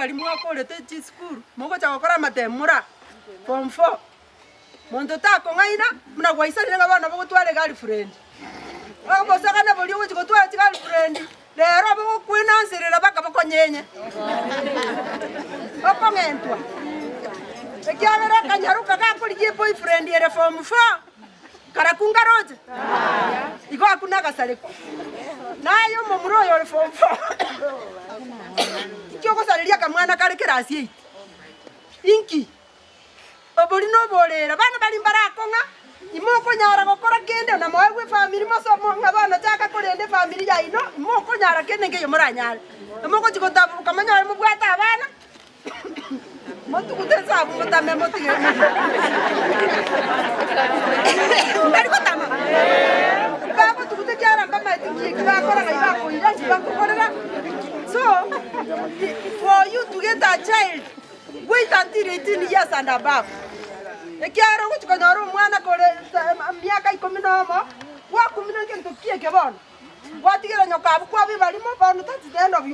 Abagaka mwakorete chisukuru, mogocha gokora amatemu mora form four, monto takong'aina buna gwaisanire ng'a bono bogotwara egirlfriend. Obosakana boria ogochi gotwara chigirlfriend, rero bogokwenanserera mpaka bokonyenye, okong'entwa. Ekiagera akanyaroka gakorigia eboyfriend ere form four, Karaku nkaroche? Igo akwo nagasarekwa. Naye omomura oyo ore form four, inki ogosareria akamwana kare kerasi eight? Inki? Obori noborera, bana baria mbarakong'a, imokonyara gokora kende na moegwe efamiri mosomo ng'a bono chaka korenda efamiri yaino, imokonyara kende nkeiyo moranyare. Mogochi gotaburuka monyore mobwate abana. Motugute ense abwo motame motige Mbari gotama bagotuguta ekiagera mbamaeti nki eki bakora ng'ai bakoira nki bakokorera so for you to get a child wait until 18 years and above ekiagera ogochi konyora omwana kore miaka ikomi na omo gwakumire ngento ki eke bono gwatigera nyoka abwo kwaba ebarimo bono that's the end of your.